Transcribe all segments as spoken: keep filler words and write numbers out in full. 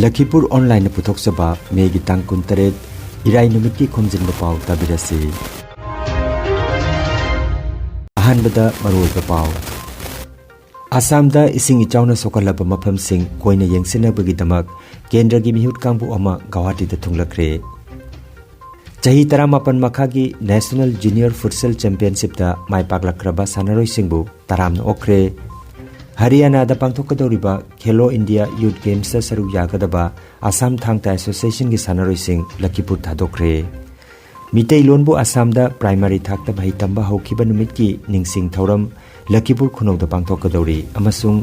ꯂꯈꯤꯄꯨꯔ ꯑꯣꯟꯂꯥꯏꯟꯅ ꯄꯨꯊꯣꯛꯆꯕ ꯃꯦꯒꯤ ꯇꯥꯡ ꯀꯨꯟꯇꯔꯦꯠ, ꯏꯔꯥꯏ ꯅꯨꯃꯤꯠꯀꯤ ꯈꯣꯝꯖꯤꯟꯕ ꯄꯥꯎ ꯇꯥꯕꯤꯔꯁꯤ꯫ ꯑꯍꯥꯟꯕꯗ ꯃꯔꯨꯑꯣꯏꯕ ꯄꯥꯎ꯫ ꯑꯁꯥꯝꯗ ꯏꯁꯤꯡ ꯏꯆꯥꯎꯅ ꯁꯣꯛꯍꯜꯂꯕ ꯃꯐꯝꯁꯤꯡ ꯀꯣꯏꯅ ꯌꯦꯡꯁꯤꯟꯅꯕꯒꯤꯗꯃꯛ ꯀꯦꯟꯗ꯭ꯔꯒꯤ ꯃꯤꯍꯨꯠ ꯀꯥꯡꯕꯨ ꯑꯃ ꯒꯧꯍꯥꯇꯤꯗ ꯊꯨꯡꯂꯈ꯭ꯔꯦ꯫ ꯆꯍꯤ ꯇꯔꯥꯃꯥꯄꯟ ꯃꯈꯥꯒꯤ National Junior Futsal Championshipꯇ ꯃꯥꯏ ꯄꯥꯛꯂꯛꯈ꯭ꯔꯕ ꯁꯥꯟꯅꯔꯣꯏꯁꯤꯡꯕꯨ ꯇꯔꯥꯝꯅ ꯑꯣꯛꯈ꯭ꯔꯦ꯫ ꯍꯔꯤꯌꯥꯅꯥꯗ ꯄꯥꯡꯊꯣꯛꯀꯗꯧꯔꯤꯕ ꯈꯦꯂꯣ ꯏꯟꯗꯤꯌꯥ ꯌꯨꯠ ꯒꯦꯝꯁꯇ ꯁꯔꯨꯛ ꯌꯥꯒꯗꯕ ꯑꯁꯥꯝ ꯊꯥꯡ ꯇꯥ ꯑꯦꯁꯣꯁꯤꯌꯦꯁꯟꯒꯤ ꯁꯥꯟꯅꯔꯣꯏꯁꯤꯡ ꯂꯈꯤꯄꯨꯔ ꯊꯥꯗꯣꯛꯈ꯭ꯔꯦ꯫ ꯃꯤꯇꯩꯂꯣꯟꯕꯨ ꯑꯁꯥꯝꯗ ꯄ꯭ꯔꯥꯏꯃꯥꯔꯤ ꯊꯥꯛꯇ ꯃꯍꯩ ꯇꯝꯕ ꯍꯧꯈꯤꯕ ꯅꯨꯃꯤꯠꯀꯤ ꯅꯤꯡꯁꯤꯡ ꯊꯧꯔꯝ ꯂꯈꯤꯄꯨꯔ ꯈꯨꯅꯧꯗ ꯄꯥꯡꯊꯣꯛꯀꯗꯧꯔꯤ ꯑꯃꯁꯨꯡ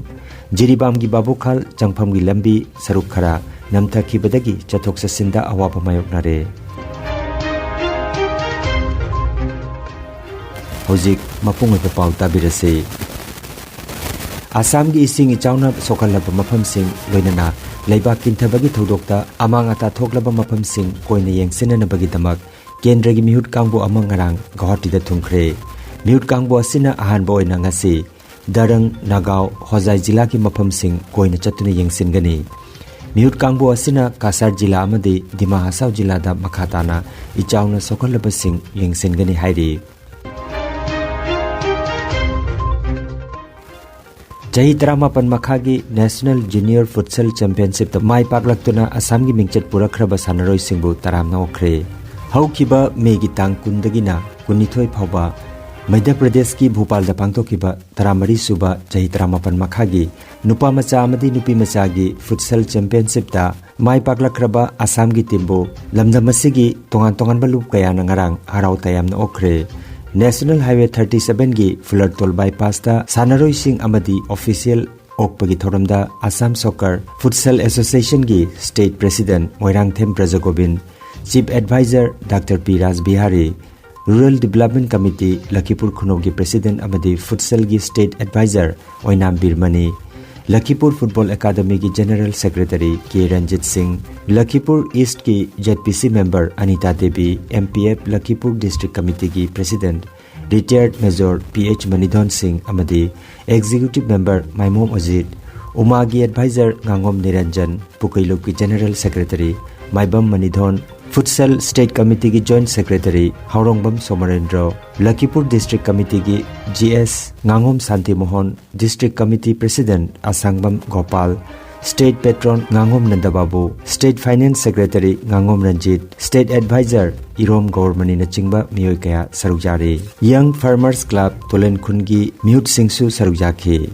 ꯖꯤꯔꯤꯕꯥꯝꯒꯤ ꯕꯥꯕꯨꯈꯥꯜ ꯆꯪꯐꯝꯒꯤ ꯂꯝꯕꯤ ꯁꯔꯨꯛ ꯈꯔ ꯅꯝꯊꯈꯤꯕꯗꯒꯤ ꯆꯠꯊꯣꯛ ꯆꯠꯁꯤꯟꯗ ꯑꯋꯥꯕ ꯃꯥꯌꯣꯛꯅꯔꯦ꯫ ꯍꯧꯖꯤꯛ ꯃꯄꯨꯡ ꯑꯣꯏꯕ ꯄꯥꯎ ꯇꯥꯕꯤꯔꯁꯤ꯫ ꯑꯁꯥꯝꯒꯤ ꯏꯁꯤꯡ ꯏꯆꯥꯎꯅ ꯁꯣꯛꯍꯜꯂꯕ ꯃꯐꯝꯁꯤꯡ, ꯂꯣꯏꯅꯅ ꯂꯩꯕꯥꯛ ꯀꯤꯟꯊꯕꯒꯤ ꯊꯧꯗꯣꯛꯇ ꯑꯃꯥꯡ ꯑꯇꯥ ꯊꯣꯛꯂꯕ ꯃꯐꯝꯁꯤꯡ ꯀꯣꯏꯅ ꯌꯦꯡꯁꯤꯟꯅꯅꯕꯒꯤꯗꯃꯛ ꯀꯦꯟꯗ꯭ꯔꯒꯤ ꯃꯤꯍꯨꯠ ꯀꯥꯡꯕꯨ ꯑꯃ ꯉꯔꯥꯡ ꯒꯧꯍꯥꯇꯤꯗ ꯊꯨꯡꯈ꯭ꯔꯦ꯫ ꯃꯤꯍꯨꯠ ꯀꯥꯡꯕꯨ ꯑꯁꯤꯅ ꯑꯍꯥꯟꯕ ꯑꯣꯏꯅ ꯉꯁꯤ ꯗꯔꯪ, ꯅꯥꯒꯥꯎ, ꯍꯣꯖꯥꯏ ꯖꯤꯂꯥꯒꯤ ꯃꯐꯝꯁꯤꯡ ꯀꯣꯏꯅ ꯆꯠꯇꯨꯅ ꯌꯦꯡꯁꯤꯟꯒꯅꯤ꯫ ꯃꯤꯍꯨꯠ ꯀꯥꯡꯕꯨ ꯑꯁꯤꯅ ꯀꯥꯁꯥꯔ ꯖꯤꯂꯥ ꯑꯃꯗꯤ ꯗꯤꯃꯥ ꯍꯁꯥꯎ ꯖꯤꯂꯥꯗ ꯃꯈꯥ ꯇꯥꯅ ꯏꯆꯥꯎꯅ ꯁꯣꯛꯍꯜꯂꯕꯁꯤꯡ ꯌꯦꯡꯁꯤꯟꯒꯅꯤ ꯍꯥꯏꯔꯤ꯫ ꯆꯍꯤ ꯇꯔꯥꯃꯥꯄꯟ ꯃꯈꯥꯒꯤ National Junior Futsal Championshipꯇ ꯃꯥꯏ ꯄꯥꯛꯂꯛꯇꯨꯅ ꯑꯁꯥꯝꯒꯤ ꯃꯤꯡꯆꯠ ꯄꯨꯔꯛꯈ꯭ꯔꯕ ꯁꯥꯟꯅꯔꯣꯏꯁꯤꯡꯕꯨ ꯇꯔꯥꯝꯅ ꯑꯣꯛꯈ꯭ꯔꯦ꯫ ꯍꯧꯈꯤꯕ ꯃꯦꯒꯤ ꯇꯥꯡ ꯀꯨꯟꯗꯒꯤꯅ ꯀꯨꯟꯅꯤꯊꯣꯏ ꯐꯥꯎꯕ ꯃꯙ꯭ꯌ ꯄ꯭ꯔꯗꯦꯁꯀꯤ ꯚꯣꯄꯥꯜꯗ ꯄꯥꯡꯊꯣꯛꯈꯤꯕ ꯇꯔꯥꯃꯔꯤ ꯁꯨꯕ ꯆꯍꯤ ꯇꯔꯥꯃꯥꯄꯟ ꯃꯈꯥꯒꯤ ꯅꯨꯄꯥ ꯃꯆꯥ ꯑꯃꯗꯤ ꯅꯨꯄꯤ ꯃꯆꯥꯒꯤ Futsal Championshipꯇ ꯃꯥꯏ ꯄꯥꯛꯂꯛꯈ꯭ꯔꯕ ꯑꯁꯥꯝꯒꯤ teamꯕꯨ ꯂꯝꯗꯝ ꯑꯁꯤꯒꯤ ꯇꯣꯉꯥꯟ ꯇꯣꯉꯥꯟꯕ ꯂꯨꯞ ꯀꯌꯥꯅ ꯉꯔꯥꯡ ꯍꯔꯥꯎ ꯇꯌꯥꯝꯅ ꯑꯣꯛꯈ꯭ꯔꯦ꯫ National Highway thirty sevenꯒꯤ ꯐꯨꯂꯔꯇꯣꯜ bypassꯇ ꯁꯥꯟꯅꯔꯣꯏꯁꯤꯡ ꯑꯃꯗꯤ official ꯑꯣꯛꯄꯒꯤ ꯊꯧꯔꯝꯗ Assam Soccer Futsal Associationꯒꯤ State President Moirangthem ꯕ꯭ꯔꯖꯒꯣꯕꯤꯟ, Chief Advisor Doctor ꯄꯤ ꯔꯥꯖꯕꯤꯍꯥꯔꯤ, Rural Development Committee ꯂꯈꯤꯄꯨꯔ ꯈꯨꯅꯧꯒꯤ President ꯑꯃꯗꯤ Futsalꯒꯤ State Advisor ꯑꯣꯏꯅꯥꯝ ꯕꯤꯔꯃꯅꯤ, ꯂꯈꯤꯄꯨꯔ Football Academyꯒꯤ General Secretary K Ranjit Singh, Lakhipur Eastꯀꯤ ZPC member Anita Debi, MPF Lakhipur District Committeeꯒꯤ President retired Major P H Manidhan Singh ꯑꯃꯗꯤ Executive Member Maimom Ajit, ꯎꯃꯥꯒꯤ advisor ꯉꯥꯉꯣꯝ ꯅꯤꯔꯟꯖꯟ, ꯄꯨꯀꯩꯂꯨꯞꯀꯤ general secretary Maibam Manidhon, futsal state ꯀꯃꯤꯇꯤꯒꯤ joint secretary Haorongbam Somorendro, Lakhipur district ꯀꯃꯤꯇꯤꯒꯤ G S ꯉꯥꯉꯣꯝ Shantimohan, district committee president Asangbam Gopal, state patron ꯉꯥꯉꯣꯝ ꯅꯟꯗꯕꯥꯕꯨ, ꯁ꯭ꯇꯦꯠ ꯐꯥꯏꯅꯥꯟꯁ ꯁꯦꯀ꯭ꯔꯦꯇꯔꯤ ꯉꯥꯉꯣꯝ ꯔꯟꯖꯤꯠ, ꯁ꯭ꯇꯦꯠ ꯑꯦꯗꯚꯥꯏꯖꯔ ꯏꯔꯣꯝ ꯒꯧꯔꯃꯅꯤꯅꯆꯤꯡꯕ ꯃꯤꯑꯣꯏ ꯀꯌꯥ ꯁꯔꯨꯛ ꯌꯥꯔꯤ꯫ ꯌꯪ ꯐꯥꯔꯃꯔꯁ ꯀ꯭ꯂꯕ ꯇꯣꯂꯦꯟꯈꯨꯟꯒꯤ ꯃꯤꯍꯨꯠꯁꯤꯡꯁꯨ ꯁꯔꯨꯛ ꯌꯥꯈꯤ꯫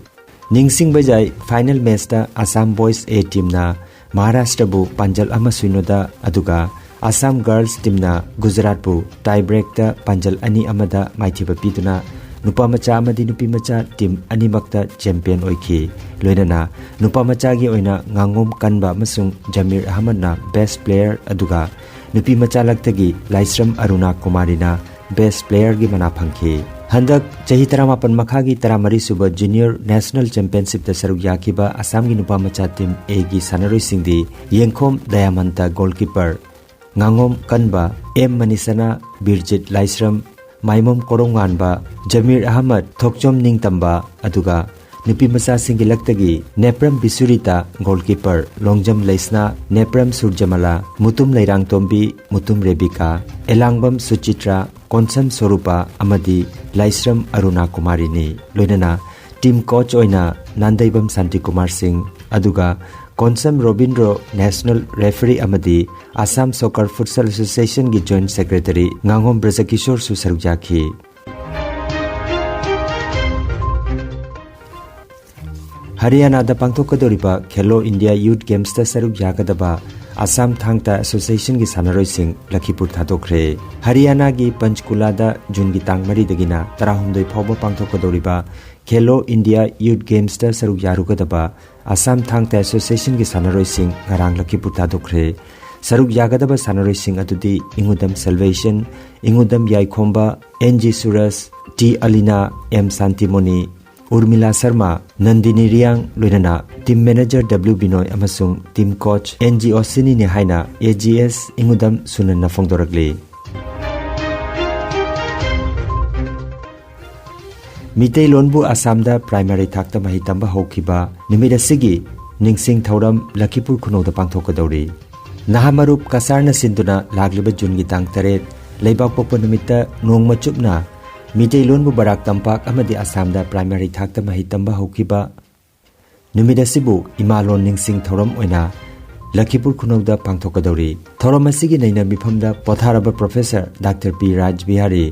ꯅꯤꯡꯁꯤꯡꯕ ꯌꯥꯏ, ꯐꯥꯏꯅꯦꯜ ꯃꯦꯆꯇ ꯑꯁꯥꯝ ꯕꯣꯏꯁ ꯑꯦ ꯇꯤꯝꯅ ꯃꯍꯥꯔꯥꯁꯇ꯭ꯔꯕꯨ ꯄꯥꯟꯖꯜ ꯑꯃ ꯁꯤꯅꯣꯗ, ꯑꯗꯨꯒ ꯑꯁꯥꯝ ꯒꯔꯜꯁ ꯇꯤꯝꯅ ꯒꯨꯖꯔꯥꯠꯄꯨ ꯇꯥꯏ ꯕ꯭ꯔꯦꯛꯇ ꯄꯥꯟꯖꯜ ꯑꯅꯤ ꯑꯃꯗ ꯃꯥꯏꯊꯤꯕ ꯄꯤꯗꯨꯅ ꯅꯨꯄꯥ ꯃꯆꯥ ꯑꯃꯗꯤ ꯅꯨꯄꯤ ꯃꯆꯥ ꯇꯤꯝ ꯑꯅꯤꯃꯛꯇ ꯆꯦꯝꯄꯤꯌꯟ ꯑꯣꯏꯈꯤ꯫ ꯂꯣꯏꯅꯅ ꯅꯨꯄꯥ ꯃꯆꯥꯒꯤ ꯑꯣꯏꯅ ꯉꯥꯉꯣꯝ ꯀꯟꯕ ꯑꯃꯁꯨꯡ ꯖꯃꯤꯔ ꯑꯍꯃꯗꯅ ꯕꯦꯁ꯭ꯠ ꯄ꯭ꯂꯦꯌꯔ, ꯑꯗꯨꯒ ꯅꯨꯄꯤ ꯃꯆꯥ ꯂꯛꯇꯒꯤ ꯂꯥꯏꯁ꯭ꯔꯝ ꯑꯔꯨꯅꯥ ꯀꯨꯃꯥꯔꯤꯅ ꯕꯦꯁ꯭ꯠ ꯄ꯭ꯂꯦꯌꯔꯒꯤ ꯃꯅꯥ ꯐꯪꯈꯤ꯫ ꯍꯟꯗꯛ ꯆꯍꯤ ꯇꯔꯥꯃꯥꯄꯟ ꯃꯈꯥꯒꯤ ꯇꯔꯥꯃꯔꯤ ꯁꯨꯕ ꯖꯨꯅꯤꯌꯔ ꯅꯦꯁꯅꯦꯜ ꯆꯦꯝꯄꯤꯌꯟꯁꯤꯞꯇ ꯁꯔꯨꯛ ꯌꯥꯈꯤꯕ ꯑꯁꯥꯝꯒꯤ ꯅꯨꯄꯥ ꯃꯆꯥ ꯇꯤꯝ ꯑꯦꯒꯤ ꯁꯥꯟꯅꯔꯣꯏꯁꯤꯡꯗꯤ ꯌꯦꯡꯈꯣꯝ ꯗꯌꯥꯃꯟꯇ ꯒꯣꯜꯀꯤꯄꯔ, ꯉꯥꯉꯣꯝ ꯀꯟꯕ ꯑꯦꯝ ꯃꯅꯤꯁꯅꯥ, ꯕꯤꯔꯖꯤꯠ ꯂꯥꯏꯁ꯭ꯔꯝ, ꯃꯥꯏꯃꯣꯝ ꯀꯣꯔꯧꯉꯥꯟꯕ, ꯖꯃꯤꯔ ꯑꯍꯃꯗ, ꯊꯣꯛꯆꯣꯝ ꯅꯤꯡꯇꯝꯕ, ꯑꯗꯨꯒ ꯅꯨꯄꯤ ꯃꯆꯥꯁꯤꯡꯒꯤ ꯂꯛꯇꯒꯤ ꯅꯦꯄ꯭ꯔꯝ ꯕꯤꯁꯨꯔꯤꯇꯥ, ꯒꯣꯜꯀꯤꯄꯔ ꯂꯣꯡꯖꯝ ꯂꯩꯁꯅꯥ, ꯅꯦꯄ꯭ꯔꯝ ꯁꯨꯔꯖꯃꯂꯥ, ꯃꯨꯇꯨꯝ ꯂꯩꯔꯥꯡꯇꯣꯝꯕꯤ, ꯃꯨꯇꯨꯝ ꯔꯦꯕꯤꯀꯥ, ꯑꯦꯂꯥꯡꯕꯝ ꯁꯨꯆꯤꯇ꯭ꯔꯥ, ꯀꯣꯟꯁꯝ ꯁꯣꯔꯨꯄꯥ ꯑꯃꯗꯤ ꯂꯥꯏꯁ꯭ꯔꯝ ꯑꯔꯨꯅꯥ ꯀꯨꯃꯥꯔꯤꯅꯤ꯫ ꯂꯣꯏꯅꯅ ꯇꯤꯝ ꯀꯣꯆ ꯑꯣꯏꯅ ꯅꯥꯟꯗꯩꯕꯝ ꯁꯥꯟꯇꯤꯀꯨꯃꯥꯔ ꯁꯤꯡ, ꯑꯗꯨꯒ ꯀꯣꯟꯁꯝ ꯔꯣꯕꯤꯟꯗ꯭ꯔꯣ, ꯅꯦꯁꯅꯦꯜ ꯔꯦꯐꯔꯤ ꯑꯃꯗꯤ ꯑꯁꯥꯝ ꯁꯣꯀꯔ ꯐꯨꯠꯁꯜ ꯑꯦꯁꯣꯁꯤꯌꯦꯁꯟꯒꯤ ꯖꯣꯏꯟꯠ ꯁꯦꯀ꯭ꯔꯦꯇꯔꯤ ꯉꯥꯉꯣꯝ ꯕ꯭ꯔꯖꯀꯤꯁꯣꯔꯁꯨ ꯁꯔꯨꯛ ꯌꯥꯈꯤ꯫ ꯍꯔꯤꯌꯥꯅꯥꯗ ꯄꯥꯡꯊꯣꯛꯀꯗꯧꯔꯤꯕ ꯈꯦꯂꯣ ꯏꯟꯗꯤꯌꯥ ꯌꯨꯊ ꯒꯦꯝꯁꯇ ꯁꯔꯨꯛ ꯌꯥꯒꯗꯕ ꯑꯁꯥꯝ ꯊꯥꯡ ꯇꯥ ꯑꯦꯁꯣꯁꯤꯌꯦꯁꯟꯒꯤ ꯁꯥꯟꯅꯔꯣꯏꯁꯤꯡ ꯂꯈꯤꯄꯨꯔ ꯊꯥꯗꯣꯛꯈ꯭ꯔꯦ꯫ ꯍꯔꯤꯌꯥꯅꯥꯒꯤ ꯄꯟꯆꯀꯨꯂꯥꯗ ꯖꯨꯟꯒꯤ ꯇꯥꯡ ꯃꯔꯤꯗꯒꯤꯅ ꯇꯔꯥꯍꯨꯝꯗꯣꯏ ꯐꯥꯎꯕ ꯄꯥꯡꯊꯣꯛꯀꯗꯧꯔꯤꯕ ꯈꯦꯂꯣ ꯏꯟꯗꯤꯌꯥ ꯌꯨꯊ ꯒꯦꯝꯁꯇ ꯁꯔꯨꯛ ꯌꯥꯔꯨꯒꯗꯕ ꯑꯁꯥꯝ ꯊꯥꯡ ꯇꯥ ꯑꯦꯁꯣꯁꯤꯌꯦꯁꯟꯒꯤ ꯁꯥꯟꯅꯔꯣꯏꯁꯤꯡ ꯉꯔꯥꯡ ꯂꯈꯤꯄꯨꯔ ꯊꯥꯗꯣꯛꯈ꯭ꯔꯦ꯫ ꯁꯔꯨꯛ ꯌꯥꯒꯗꯕ ꯁꯥꯟꯅꯔꯣꯏꯁꯤꯡ ꯑꯗꯨꯗꯤ Ingudam Selbeshon, Ingudam Yaikhomba, N G Suraj, T Alina, M Shantimoni, Urmila Sharma, Nandini Riyang, ꯂꯣꯏꯅꯅ ꯇꯤꯝ ꯃꯦꯅꯦꯖꯔ ꯗꯕ꯭ꯂꯤꯎ ꯕꯤꯅꯣꯏ ꯑꯃꯁꯨꯡ ꯇꯤꯝ ꯀꯣꯆ ꯑꯦꯟ ꯖꯤ ꯑꯣꯁꯤꯅꯤꯅꯤ ꯍꯥꯏꯅ ꯑꯦ ꯖꯤ ꯑꯦꯁ ꯏꯉꯨꯗꯝ ꯁꯨꯅꯟꯅ ꯐꯣꯡꯗꯣꯔꯛꯂꯤ꯫ ꯃꯤꯇꯩꯂꯣꯟꯕꯨ ꯑꯁꯥꯝꯗ ꯄ꯭ꯔꯥꯏꯃꯥꯔꯤ ꯊꯥꯛꯇ ꯃꯍꯩ ꯇꯝꯕ ꯍꯧꯈꯤꯕ ꯅꯨꯃꯤꯠ ꯑꯁꯤꯒꯤ ꯅꯤꯡꯁꯤꯡ ꯊꯧꯔꯝ ꯂꯈꯤꯄꯨꯔ ꯈꯨꯅꯧꯗ ꯄꯥꯡꯊꯣꯛꯀꯗꯧꯔꯤ꯫ ꯅꯍꯥ ꯃꯔꯨꯞ ꯀꯁꯥꯔꯅ ꯁꯤꯟꯗꯨꯅ ꯂꯥꯛꯂꯤꯕ ꯖꯨꯟꯒꯤ ꯇꯥꯡ ꯇꯔꯦꯠ, ꯂꯩꯕꯥꯛꯄꯣꯛꯄ ꯅꯨꯃꯤꯠꯇ ꯅꯣꯡꯃ ꯆꯨꯞꯅ ꯃꯤꯇꯩꯂꯣꯟꯕꯨ ꯕꯔꯥꯛ ꯇꯝꯄꯥꯛ ꯑꯃꯗꯤ ꯑꯁꯥꯝꯗ ꯄ꯭ꯔꯥꯏꯃꯥꯔꯤ ꯊꯥꯛꯇ ꯃꯍꯩ ꯇꯝꯕ ꯍꯧꯈꯤꯕ ꯅꯨꯃꯤꯠ ꯑꯁꯤꯕꯨ ꯏꯃꯥꯂꯣꯟ ꯅꯤꯡꯁꯤꯡ ꯊꯧꯔꯝ ꯑꯣꯏꯅ ꯂꯈꯤꯄꯨꯔ ꯈꯨꯅꯧꯗ ꯄꯥꯡꯊꯣꯛꯀꯗꯧꯔꯤ꯫ ꯊꯧꯔꯝ ꯑꯁꯤꯒꯤ ꯅꯩꯅ ꯃꯤꯐꯝꯗ ꯄꯣꯊꯥꯔꯕ ꯄ꯭ꯔꯣꯐꯦꯁꯔ ꯗꯥꯛꯇꯔ ꯄꯤ ꯔꯥꯖ ꯕꯤꯍꯥꯔꯤ,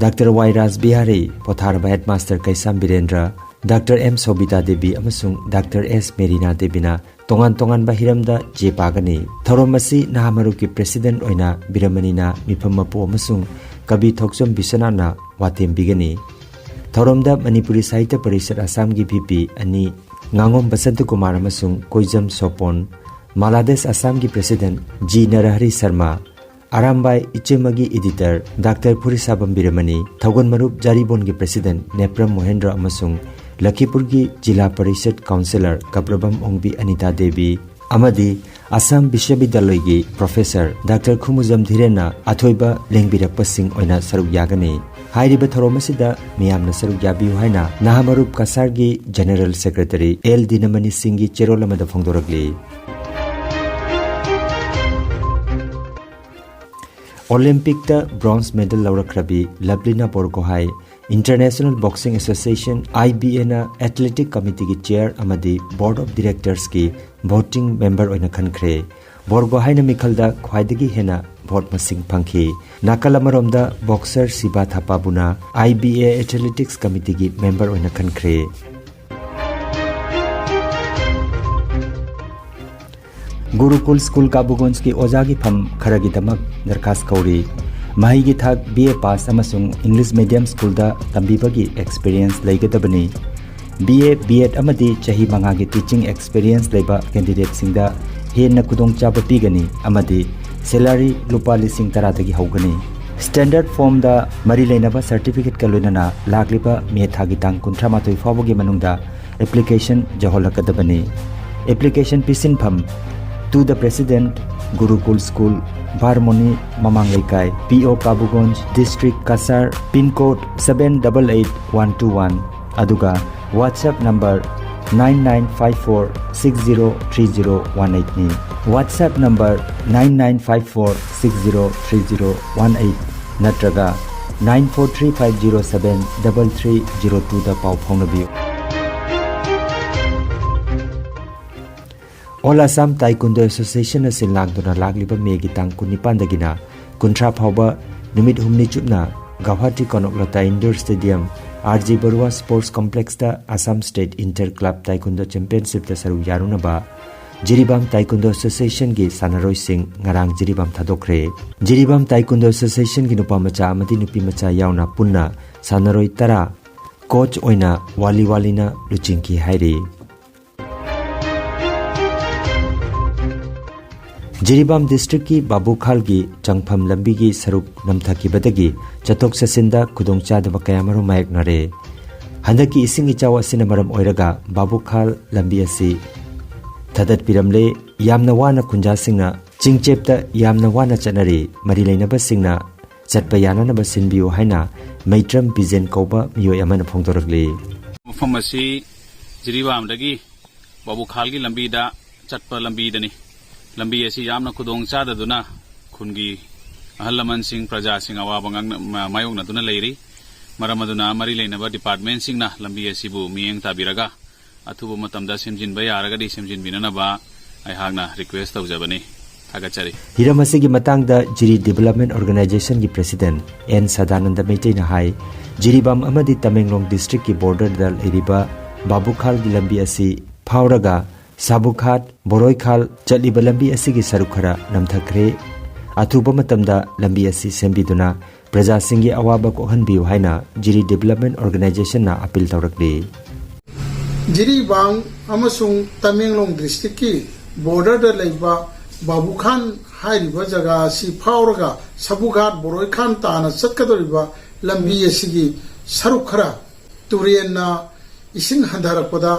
ꯗꯥꯛꯇꯔ ꯋꯥꯏ ꯔꯥꯖ ꯕꯤꯍꯥꯔꯤ, ꯄꯣꯊꯥꯔꯕ ꯍꯦꯗꯃꯥꯁꯇꯔ ꯀꯩꯁꯥꯝ ꯕꯤꯔꯦꯟꯗ꯭ꯔ, ꯗꯥꯛꯇꯔ ꯑꯦꯝ ꯁꯣꯕꯤꯇꯥ ꯗꯦꯕꯤ ꯑꯃꯁꯨꯡ ꯗꯥꯛꯇꯔ ꯑꯦꯁ ꯃꯦꯔꯤꯅꯥ ꯗꯦꯕꯤꯅ ꯇꯣꯉꯥꯟ ꯇꯣꯉꯥꯟꯕ ꯍꯤꯔꯝꯗ ꯆꯦ ꯄꯥꯒꯅꯤ꯫ ꯊꯧꯔꯝ ꯑꯁꯤ ꯅꯍꯥ ꯃꯔꯨꯞꯀꯤ ꯄ꯭ꯔꯦꯁꯤꯗꯦꯟꯠ ꯑꯣꯏꯅ ꯕꯤꯔꯃꯅꯤꯅ ꯃꯤꯐꯝ ꯃꯄꯨ ꯑꯃꯁꯨꯡ ꯀꯕꯤ ꯊꯣꯛꯆꯣꯝ ꯕꯤꯁ꯭ꯋꯅꯥꯊꯅ ꯋꯥꯇꯦꯝꯕꯤꯒꯅꯤ꯫ ꯊꯧꯔꯝꯗ ꯃꯅꯤꯄꯨꯔꯤ ꯁꯥꯍꯤꯇ꯭ꯌ ꯄꯔꯤꯁꯠ ꯑꯁꯥꯝꯒꯤ ꯚꯤ ꯄꯤ ꯑꯅꯤ, ꯉꯥꯉꯣꯝ ꯕꯁꯟꯇ ꯀꯨꯃꯥꯔ ꯑꯃꯁꯨꯡ ꯀꯣꯏꯖꯝ ꯁꯣꯄꯣꯟ, ꯃꯥꯂꯥꯗꯦꯁ ꯑꯁꯥꯝꯒꯤ ꯄ꯭ꯔꯦꯁꯤꯗꯦꯟꯠ ꯖꯤ ꯅꯔꯍꯔꯤ ꯁꯔꯃ, ꯑꯔꯥꯝꯕꯥꯏ ꯏꯆꯦꯃꯒꯤ ꯏꯗꯤꯇꯔ ꯗꯥꯛꯇꯔ ꯐꯨꯔꯤꯁꯥꯕꯝ ꯕꯤꯔꯃꯅꯤ, ꯊꯧꯒꯜ ꯃꯔꯨꯞ ꯖꯥꯔꯤꯕꯣꯟꯒꯤ ꯄ꯭ꯔꯦꯁꯤꯗꯦꯟꯠ ꯅꯦꯄ꯭ꯔꯝ ꯃꯣꯍꯦꯟꯗ꯭ꯔ ꯑꯃꯁꯨꯡ ꯂꯈꯤꯄꯨꯔꯒꯤ ꯖꯤꯂꯥ ꯄꯔꯤꯁꯠ ꯀꯥꯎꯟꯁꯤꯂꯔ ꯀꯕ꯭ꯔꯕꯝ ꯑꯣꯡꯕꯤ ꯑꯅꯤꯇꯥ ꯗꯦꯕꯤ ꯑꯃꯗꯤ ꯑꯁꯥꯝ ꯕꯤꯁ꯭ꯋꯕꯤꯗ꯭ꯌꯥꯂꯣꯏꯒꯤ ꯄ꯭ꯔꯣꯐꯦꯁꯔ ꯗꯥꯛꯇꯔ ꯈꯨꯃꯨꯖꯝ ꯙꯤꯔꯦꯟꯅ ꯑꯊꯣꯏꯕ ꯂꯦꯡꯕꯤꯔꯛꯄꯁꯤꯡ ꯑꯣꯏꯅ ꯁꯔꯨꯛ ꯌꯥꯒꯅꯤ꯫ ꯍꯥꯏꯔꯤꯕ ꯊꯧꯔꯝ ꯑꯁꯤꯗ ꯃꯤꯌꯥꯝꯅ ꯁꯔꯨꯛ ꯌꯥꯕꯤꯌꯨ ꯍꯥꯏꯅ ꯅꯍꯥ ꯃꯔꯨꯞ ꯀꯁꯥꯔꯒꯤ ꯖꯦꯅꯔꯦꯜ ꯁꯦꯀ꯭ꯔꯦꯇꯔꯤ ꯑꯦꯜ ꯗꯤꯅꯃꯅꯤ ꯁꯤꯡꯒꯤ ꯆꯦꯔꯣꯜ ꯑꯃꯗ ꯐꯣꯡꯗꯣꯔꯛꯂꯤ꯫ ꯑꯣꯂꯤꯝꯄꯤꯛꯇ ꯕ꯭ꯔꯣꯟꯖ ꯃꯦꯗꯜ ꯂꯧꯔꯛꯈ꯭ꯔꯕꯤ Lovlina Borgohain, international boxing association, I B ꯑꯦꯅ ꯑꯦꯊꯂꯦꯇꯤꯛ ꯀꯃꯤꯇꯤꯒꯤ ꯆꯦꯌꯔ ꯑꯃꯗꯤ ꯕꯣꯔꯗ ꯑꯣꯐ ꯗꯤꯔꯦꯛꯇꯔꯁꯀꯤ ꯚꯣꯇꯤꯡ ꯃꯦꯝꯕꯔ ꯑꯣꯏꯅ ꯈꯟꯈ꯭ꯔꯦ꯫ ꯕꯣꯔꯒꯣꯍꯥꯏꯅ ꯃꯤꯈꯜꯗ ꯈ꯭ꯋꯥꯏꯗꯒꯤ ꯍꯦꯟꯅ ꯚꯣꯠ ꯃꯁꯤꯡ ꯐꯪꯈꯤ꯫ ꯅꯥꯀꯜ ꯑꯃꯔꯣꯝꯗ ꯕꯣꯛꯁꯔ ꯁꯤꯕꯥ ꯊꯥꯄꯥꯕꯨꯅ ꯑꯥꯏ ꯕꯤ ꯑꯦ ꯑꯦꯊꯂꯦꯇꯤꯛꯁ ꯀꯃꯤꯇꯤꯒꯤ ꯃꯦꯝꯕꯔ ꯑꯣꯏꯅ ꯈꯟꯈ꯭ꯔꯦ꯫ ꯒꯨꯔꯨꯀꯨꯜ ꯁ꯭ꯀꯨꯜ ꯀꯥꯕꯨꯒꯣꯟꯖꯀꯤ ꯑꯣꯖꯥꯒꯤ ꯐꯝ ꯈꯔꯒꯤꯗꯃꯛ ꯗꯔꯈꯥꯁ ꯀꯧꯔꯤ꯫ ꯃꯍꯩꯒꯤ ꯊꯥꯛ ꯕꯤ ꯑꯦ ꯄꯥꯁ ꯑꯃꯁꯨꯡ ꯏꯪꯂꯤꯁ ꯃꯤꯗꯤꯌꯝ ꯁ꯭ꯀꯨꯜꯗ ꯇꯝꯕꯤꯕꯒꯤ ꯑꯦꯛꯁꯄꯤꯔꯤꯌꯦꯟꯁ ꯂꯩꯒꯗꯕꯅꯤ꯫ ꯕꯤ ꯑꯦ, ꯕꯤ ꯑꯦꯗ ꯑꯃꯗꯤ ꯆꯍꯤ ꯃꯉꯥꯒꯤ ꯇꯤꯆꯤꯡ ꯑꯦꯛꯁꯄꯤꯔꯤꯌꯦꯟꯁ ꯂꯩꯕ ꯀꯦꯟꯗꯤꯗꯦꯠꯁꯤꯡꯗ ꯍꯦꯟꯅ ꯈꯨꯗꯣꯡꯆꯥꯕ ꯄꯤꯒꯅꯤ ꯑꯃꯗꯤ ꯁꯦꯂꯔꯤ ꯂꯨꯄꯥ ꯂꯤꯁꯤꯡ ꯇꯔꯥꯗꯒꯤ ꯍꯧꯒꯅꯤ꯫ ꯁ꯭ꯇꯦꯟꯗꯔꯗ ꯐꯣꯔꯝꯗ ꯃꯔꯤ ꯂꯩꯅꯕ ꯁꯔꯇꯤꯐꯤꯀꯦꯠꯀ ꯂꯣꯏꯅꯅ ꯂꯥꯛꯂꯤꯕ ꯃꯦ ꯊꯥꯒꯤ ꯇꯥꯡ ꯀꯨꯟꯊ꯭ꯔꯥ ꯃꯥꯊꯣꯏ ꯐꯥꯎꯕꯒꯤ ꯃꯅꯨꯡꯗ ꯑꯦꯄ꯭ꯂꯤꯀꯦꯁꯟ ꯌꯧꯍꯜꯂꯛꯀꯗꯕꯅꯤ꯫ ꯑꯦꯄ꯭ꯂꯤꯀꯦꯁꯟ ꯄꯤꯁꯤꯟꯐꯝ: To the President, Gurukul School, Barmoni, Mamang Leikai, P O Kabugonj, District, Cachar, Pin Code seven double eight one two one, ꯑꯗꯨꯒ WhatsApp number nine nine five four six zero three zero one eight ꯅꯤ꯫ WhatsApp number nine nine five four six zero three zero one eight ꯅꯠꯇ꯭ꯔꯒ nine four three five zero seven double three zero two ꯗ ꯄꯥꯎ ꯐꯥꯎꯅꯕꯤꯌꯨ꯫ All Assam Taekwondo Association ꯑꯁꯤ ꯂꯥꯡꯗꯨꯅ ꯂꯥꯛꯂꯤꯕ ꯃꯦꯒꯤ ꯇꯥꯡ ꯀꯨꯟꯅꯤꯄꯥꯟꯗꯒꯤꯅ ꯀꯨꯟꯊ꯭ꯔꯥ ꯐꯥꯎꯕ ꯅꯨꯃꯤꯠ ꯍꯨꯝꯅꯤ ꯆꯨꯞꯅ Guwahati ꯀꯅꯣꯛꯂꯇꯥ Indoor Stadium, R G Baruah Sports Complex ꯇ Assam State Inter Club Taekwondo Championship ꯇ ꯁꯔꯨꯛ ꯌꯥꯔꯨꯅꯕ ꯖꯤꯔꯤꯕꯥꯝ Taekwondo Association ꯒꯤ ꯁꯥꯟꯅꯔꯣꯏꯁꯤꯡ ꯉꯔꯥꯡ ꯖꯤꯔꯤꯕꯥꯝ ꯊꯥꯗꯣꯛꯈ꯭ꯔꯦ꯫ ꯖꯤꯔꯤꯕꯥꯝ Taekwondo Association ꯒꯤ ꯅꯨꯄꯥ ꯃꯆꯥ ꯑꯃꯗꯤ ꯅꯨꯄꯤ ꯃꯆꯥ ꯌꯥꯎꯅ ꯄꯨꯟꯅ ꯁꯥꯟꯅꯔꯣꯏ ꯇꯔꯥ coach ꯑꯣꯏꯅ ꯋꯥꯂꯤ ꯋꯥꯂꯤꯅ ꯂꯨꯆꯤꯡꯈꯤ ꯍꯥꯏꯔꯤ꯫ ꯖꯤꯔꯤꯕꯥꯝ district ꯀꯤ ꯕꯥꯕꯨꯈꯥꯜꯒꯤ ꯆꯪꯐꯝ ꯂꯝꯕꯤꯒꯤ ꯁꯔꯨꯛ ꯅꯝꯊꯈꯤꯕꯗꯒꯤ ꯆꯠꯊꯣꯛ ꯆꯠꯁꯤꯟꯗ ꯈꯨꯗꯣꯡꯆꯥꯗꯕ ꯀꯌꯥꯃꯔꯨꯝ ꯃꯥꯌꯣꯛꯅꯔꯦ꯫ ꯍꯟꯗꯛꯀꯤ ꯏꯁꯤꯡ ꯏꯆꯥꯎ ꯑꯁꯤꯅ ꯃꯔꯝ ꯑꯣꯏꯔꯒ ꯕꯥꯕꯨꯈꯥꯜ ꯂꯝꯕꯤ ꯑꯁꯤ ꯊꯥꯗꯠꯄꯤꯔꯝꯂꯦ꯫ ꯌꯥꯝꯅ ꯋꯥꯅ ꯈꯨꯟꯖꯥꯁꯤꯡꯅ ꯆꯤꯡꯆꯦꯞꯇ ꯌꯥꯝꯅ ꯋꯥꯅ ꯆꯠꯅꯔꯤ꯫ ꯃꯔꯤ ꯂꯩꯅꯕꯁꯤꯡꯅ ꯆꯠꯄ ꯌꯥꯅꯅꯕ ꯁꯤꯟꯕꯤꯌꯨ ꯍꯥꯏꯅ ꯃꯩꯇ꯭ꯔꯝ ꯕꯤꯖꯦꯟ ꯀꯧꯕ ꯃꯤꯑꯣꯏ ꯑꯃꯅ ꯐꯣꯡꯗꯣꯔꯛꯂꯤ꯫ ꯃꯐꯝ ꯑꯁꯤ ꯖꯤꯔꯤꯕꯥꯝꯗꯒꯤ ꯕꯥꯕꯨꯈꯥꯜꯒꯤ ꯂꯝꯕꯤꯗ ꯆꯠꯄ ꯂꯝꯕꯤꯗꯅꯤ꯫ ꯂꯝꯕꯤ ꯑꯁꯤ ꯌꯥꯝꯅ ꯈꯨꯗꯣꯡ ꯆꯥꯗꯗꯨꯅ ꯈꯨꯟꯒꯤ ꯑꯍꯜ ꯂꯃꯟꯁꯤꯡ, ꯄ꯭ꯔꯖꯥꯁꯤꯡ ꯑꯋꯥꯕ ꯉꯥꯡꯅ-, ꯃꯥ-, ꯃꯥꯌꯣꯛꯅꯗꯨꯅ ꯂꯩꯔꯤ꯫ ꯃꯔꯝ ꯑꯗꯨꯅ ꯃꯔꯤ ꯂꯩꯅꯕ department ꯁꯤꯡꯅ ꯂꯝꯕꯤ ꯑꯁꯤꯕꯨ ꯃꯤꯠꯌꯦꯡ ꯇꯥꯕꯤꯔꯒ ꯑꯊꯨꯕ ꯃꯇꯝꯗ ꯁꯦꯝꯖꯤꯟꯕ ꯌꯥꯔꯒꯗꯤ ꯁꯦꯝꯖꯤꯟꯕꯤꯅꯅꯕ ꯑꯩꯍꯥꯛꯅ request ꯇꯧꯖꯕꯅꯤ꯫ ꯊꯥꯒꯠꯆꯔꯤ꯫ ꯍꯤꯔꯝ ꯑꯁꯤꯒꯤ ꯃꯇꯥꯡꯗ ꯖꯤꯔꯤ Development Organization ꯒꯤ President ꯑꯦꯟ ꯁꯗꯥꯅꯟꯗ ꯃꯩꯇꯩꯅ ꯍꯥꯏ, ꯖꯤꯔꯤꯕꯥꯝ ꯑꯃꯗꯤ ꯇꯃꯦꯡꯂꯣꯡ district ꯀꯤ border ꯗ ꯂꯩꯔꯤꯕ ꯕꯥꯕꯨꯈꯥꯜꯒꯤ ꯂꯝꯕꯤ ꯑꯁꯤ ꯐꯥꯎꯔꯒ ꯁꯥꯕꯨꯈꯥꯠ, ꯕꯣꯔꯣꯏꯈꯥꯜ ꯆꯠꯂꯤꯕ ꯂꯝꯕꯤ ꯑꯁꯤꯒꯤ ꯁꯔꯨꯛ ꯈꯔ ꯅꯝꯊꯈ꯭ꯔꯦ꯫ ꯑꯊꯨꯕ ꯃꯇꯝꯗ ꯂꯝꯕꯤ ꯑꯁꯤ ꯁꯦꯝꯕꯤꯗꯨꯅ ꯄ꯭ꯔꯖꯥꯁꯤꯡꯒꯤ ꯑꯋꯥꯕ ꯀꯣꯛꯍꯟꯕꯤꯌꯨ ꯍꯥꯏꯅ ꯖꯤꯔꯤ Development Organization ꯅ appeal ꯇꯧꯔꯛꯂꯤ꯫ ꯖꯤꯔꯤꯕꯥꯝ ꯑꯃꯁꯨꯡ ꯇꯃꯦꯡꯂꯣꯡ district ꯀꯤ border ꯗ ꯂꯩꯕ ꯕꯥꯕꯨꯈꯥꯟ ꯍꯥꯏꯔꯤꯕ ꯖꯒꯥ ꯑꯁꯤ ꯐꯥꯎꯔꯒ ꯁꯥꯕꯨꯈꯥꯠ, ꯕꯣꯔꯣꯏꯈꯥꯟ ꯇꯥꯅ ꯆꯠꯀꯗꯧꯔꯤꯕ ꯂꯝꯕꯤ ꯑꯁꯤꯒꯤ ꯁꯔꯨꯛ ꯈꯔ ꯇꯨꯔꯦꯟꯅ ꯏꯁꯤꯡ ꯍꯟꯊꯔꯛꯄꯗ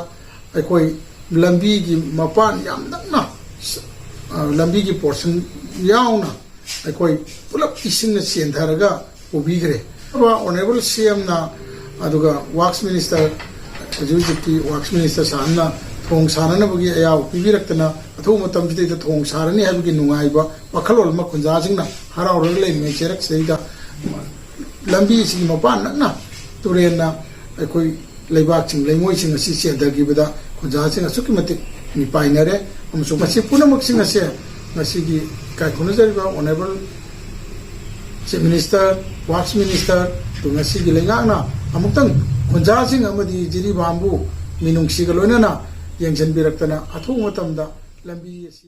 ꯑꯩꯈꯣꯏ ꯂꯝꯕꯤꯒꯤ ꯃꯄꯥꯟ ꯌꯥꯝ ꯅꯛꯅ ꯁ-, ꯑ, ꯂꯝꯕꯤꯒꯤ ꯄꯣꯔꯁꯟ ꯌꯥꯎꯅ ꯑꯩꯈꯣꯏ ꯄꯨꯂꯞ ꯏꯁꯤꯡꯅ ꯆꯦꯟꯊꯔꯒ ꯄꯨꯕꯤꯈ꯭ꯔꯦ꯫ ꯑꯗꯨꯒ ꯑꯣꯅꯔꯦꯕꯜ ꯁꯤ ꯑꯦꯝꯅ, ꯑꯗꯨꯒ ꯋꯥꯔꯛꯁ ꯃꯤꯅꯤꯁꯇꯔ, ꯍꯧꯖꯤꯛ ꯍꯧꯖꯤꯛꯀꯤ ꯋꯥꯔꯛꯁ ꯃꯤꯅꯤꯁꯇꯔ ꯁꯥꯍꯟꯅ ꯊꯣꯡ ꯁꯥꯅꯅꯕꯒꯤ ꯑꯌꯥꯕ ꯄꯤꯕꯤꯔꯛꯇꯅ, ꯑꯊꯨꯕ ꯃꯇꯝꯁꯤꯗꯩꯗ ꯊꯣꯡ ꯁꯥꯔꯅꯤ ꯍꯥꯏꯕꯒꯤ ꯅꯨꯡꯉꯥꯏꯕ ꯋꯥꯈꯜꯂꯣꯟ ꯑꯃ ꯈꯨꯟꯖꯥꯁꯤꯡꯅ ꯍꯔꯥꯎꯔꯒ ꯂꯩꯔꯤꯉꯩ ꯆꯩꯔꯛꯁꯤꯗꯩꯗ ꯂꯝꯕꯤꯁꯤꯒꯤ ꯃꯄꯥꯟ ꯅꯛꯅ ꯇꯨꯔꯦꯟꯅ ꯑꯩꯈꯣꯏ ꯂꯩꯕꯥꯛꯁꯤꯡ, ꯂꯩꯉꯣꯏꯁꯤꯡ ꯑꯁꯤ ꯆꯦꯟꯊꯈꯤꯕꯗ ꯈꯨꯟꯖꯥꯁꯤꯡ ꯑꯁꯨꯛꯀꯤ ꯃꯇꯤꯛ ꯃꯤꯄꯥꯏꯅꯔꯦ꯫ ꯑꯃꯁꯨꯡ ꯃꯁꯤ ꯄꯨꯝꯅꯃꯛꯁꯤꯡ ꯑꯁꯦ ꯉꯁꯤꯒꯤ ꯏꯀꯥꯏ ꯈꯨꯝꯅꯖꯔꯤꯕ ꯑꯣꯅꯔꯦꯕꯜ ꯆꯤꯐ ꯃꯤꯅꯤꯁꯇꯔ, ꯋꯥꯔꯛꯁ ꯃꯤꯅꯤꯁꯇꯔ, ꯑꯗꯨ ꯉꯁꯤꯒꯤ ꯂꯩꯉꯥꯛꯅ ꯑꯃꯨꯛꯇꯪ ꯈꯨꯟꯖꯥꯁꯤꯡ ꯑꯃꯗꯤ ꯖꯤꯔꯤꯕꯥꯝꯕꯨ ꯃꯤꯅꯨꯡꯁꯤꯒ ꯂꯣꯏꯅꯅ ꯌꯦꯡꯁꯤꯟꯕꯤꯔꯛꯇꯅ ꯑꯊꯨꯕ ꯃꯇꯝꯗ ꯂꯝꯕꯤ ꯑꯁꯤ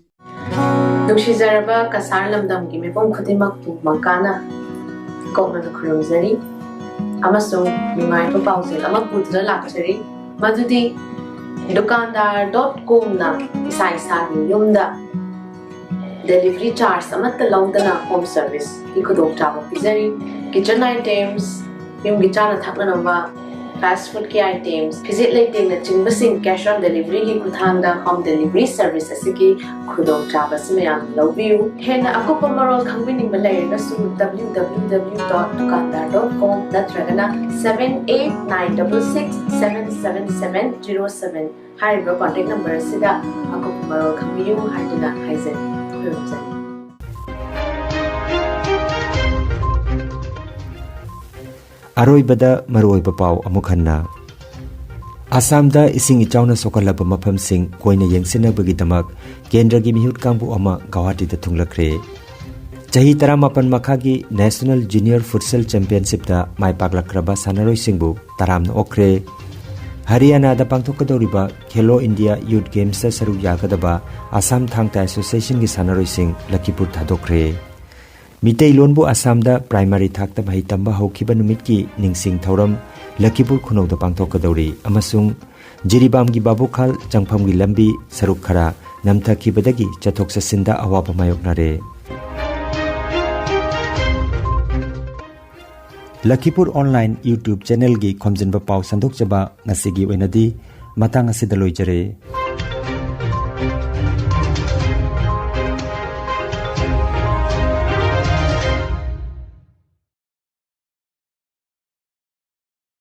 ꯅꯨꯡꯁꯤꯖꯔꯕ ꯀꯁꯥꯔ ꯂꯝꯗꯝꯒꯤ ꯃꯤꯄꯨꯝ ꯈꯨꯗꯤꯡꯃꯛꯄꯨ ꯃꯪꯀꯥꯅ ꯀꯣꯛꯅꯅ ꯈꯨꯔꯨꯝꯖꯔꯤ ꯑꯃꯁꯨꯡ ꯅꯨꯡꯉꯥꯏꯕ ꯄꯥꯎꯖꯦꯜ ꯑꯃ ꯄꯨꯗꯨꯅ ꯂꯥꯛꯆꯔꯤ, ꯃꯗꯨꯗꯤ ꯗꯨꯀꯥꯟꯗꯥꯔ ꯗꯣꯠ ꯀꯣꯝꯅ ꯏꯁꯥ ꯏꯁꯥꯒꯤ ꯌꯨꯝꯗ ꯗꯦꯂꯤꯚꯔꯤ ꯆꯥꯔꯖ ꯑꯃꯠꯇ ꯂꯧꯗꯅ ꯍꯣꯝ ꯁꯔꯚꯤꯁꯀꯤ ꯈꯨꯗꯣꯡꯆꯥꯕ ꯄꯤꯖꯔꯤ꯫ ꯀꯤꯆꯟ ꯑꯥꯏꯇꯦꯝꯁ, ꯌꯨꯝꯒꯤ ꯆꯥꯅ ꯊꯛꯅꯅꯕ, ꯐꯥꯁ ꯐꯨꯗꯀꯤ ꯑꯥꯏꯇꯦꯝꯁ, ꯐꯤꯖꯦꯠ ꯂꯩꯇꯦꯡꯅꯆꯤꯡꯕꯁꯤꯡ cash on deliveryꯒꯤ ꯈꯨꯠꯊꯥꯡꯗ ꯍꯣꯝ ꯗꯦꯂꯤꯚꯔꯤ ꯁꯔꯚꯤꯁ ꯑꯁꯤꯒꯤ ꯈꯨꯗꯣꯡꯆꯥꯕ ꯑꯁꯤ ꯃꯌꯥꯝꯅ ꯂꯧꯕꯤꯌꯨ꯫ ꯍꯦꯟꯅ ꯑꯀꯨꯞꯄ ꯃꯔꯣꯜ ꯈꯪꯕꯤꯅꯤꯡꯕ ꯂꯩꯔꯒꯁꯨ www dot dukandar dot com ꯅꯠꯇ꯭ꯔꯒꯅ seven eight nine double six seven seven seven zero seven ꯍꯥꯏꯔꯤꯕ ꯀꯣꯟꯇꯦꯛ ꯅꯝꯕꯔ ꯑꯁꯤꯗ ꯑꯀꯨꯞꯄ ꯃꯔꯣꯜ ꯈꯪꯕꯤꯌꯨ ꯍꯥꯏꯗꯨꯅ ꯍꯥꯏꯖꯔꯤ꯫ ꯈꯨꯔꯨꯝꯖꯔꯤ꯫ ꯑꯔꯣꯏꯕꯗ ꯃꯔꯨꯑꯣꯏꯕ ꯄꯥꯎ ꯑꯃꯨꯛ ꯍꯟꯅ꯫ ꯑꯁꯥꯝꯗ ꯏꯁꯤꯡ ꯏꯆꯥꯎꯅ ꯁꯣꯛꯍꯜꯂꯕ ꯃꯐꯝꯁꯤꯡ ꯀꯣꯏꯅ ꯌꯦꯡꯁꯤꯟꯅꯕꯒꯤꯗꯃꯛ ꯀꯦꯟꯗ꯭ꯔꯒꯤ ꯃꯤꯍꯨꯠ ꯀꯥꯡꯕꯨ ꯑꯃ ꯒꯧꯍꯥꯇꯤꯗ ꯊꯨꯡꯂꯈ꯭ꯔꯦ꯫ ꯆꯍꯤ ꯇꯔꯥꯃꯥꯄꯟ ꯃꯈꯥꯒꯤ National Junior Futsal Championshipꯇ ꯃꯥꯏ ꯄꯥꯛꯂꯛꯈ꯭ꯔꯕ ꯁꯥꯟꯅꯔꯣꯏꯁꯤꯡꯕꯨ ꯇꯔꯥꯝꯅ ꯑꯣꯛꯈ꯭ꯔꯦ꯫ ꯍꯔꯤꯌꯥꯅꯥꯗ ꯄꯥꯡꯊꯣꯛꯀꯗꯧꯔꯤꯕ ꯈꯦꯂꯣ ꯏꯟꯗꯤꯌꯥ ꯌꯨꯠ ꯒꯦꯝꯁꯇ ꯁꯔꯨꯛ ꯌꯥꯒꯗꯕ ꯑꯁꯥꯝ ꯊꯥꯡ ꯇꯥ ꯑꯦꯁꯣꯁꯤꯌꯦꯁꯟꯒꯤ ꯁꯥꯟꯅꯔꯣꯏꯁꯤꯡ ꯂꯈꯤꯄꯨꯔ ꯊꯥꯗꯣꯛꯈ꯭ꯔꯦ꯫ ꯃꯤꯇꯩꯂꯣꯟꯕꯨ ꯑꯁꯥꯝꯗ ꯄ꯭ꯔꯥꯏꯃꯥꯔꯤ ꯊꯥꯛꯇ ꯃꯍꯩ ꯇꯝꯕ ꯍꯧꯈꯤꯕ ꯅꯨꯃꯤꯠꯀꯤ ꯅꯤꯡꯁꯤꯡ ꯊꯧꯔꯝ ꯂꯈꯤꯄꯨꯔ ꯈꯨꯅꯧꯗ ꯄꯥꯡꯊꯣꯛꯀꯗꯧꯔꯤ ꯑꯃꯁꯨꯡ ꯖꯤꯔꯤꯕꯥꯝꯒꯤ ꯕꯥꯕꯨꯈꯥꯜ ꯆꯪꯐꯝꯒꯤ ꯂꯝꯕꯤ ꯁꯔꯨꯛ ꯈꯔ ꯅꯝꯊꯈꯤꯕꯗꯒꯤ ꯆꯠꯊꯣꯛ ꯆꯠꯁꯤꯟꯗ ꯑꯋꯥꯕ ꯃꯥꯌꯣꯛꯅꯔꯦ꯫ ꯂꯈꯤꯄꯨꯔ ꯑꯣꯟꯂꯥꯏꯟ YouTube ꯆꯦꯅꯦꯜꯒꯤ ꯈꯣꯝꯖꯤꯟꯕ ꯄꯥꯎ ꯁꯟꯗꯣꯛꯆꯕ ꯉꯁꯤꯒꯤ ꯑꯣꯏꯅꯗꯤ ꯃꯇꯥꯡ ꯑꯁꯤꯗ ꯂꯣꯏꯖꯔꯦ꯫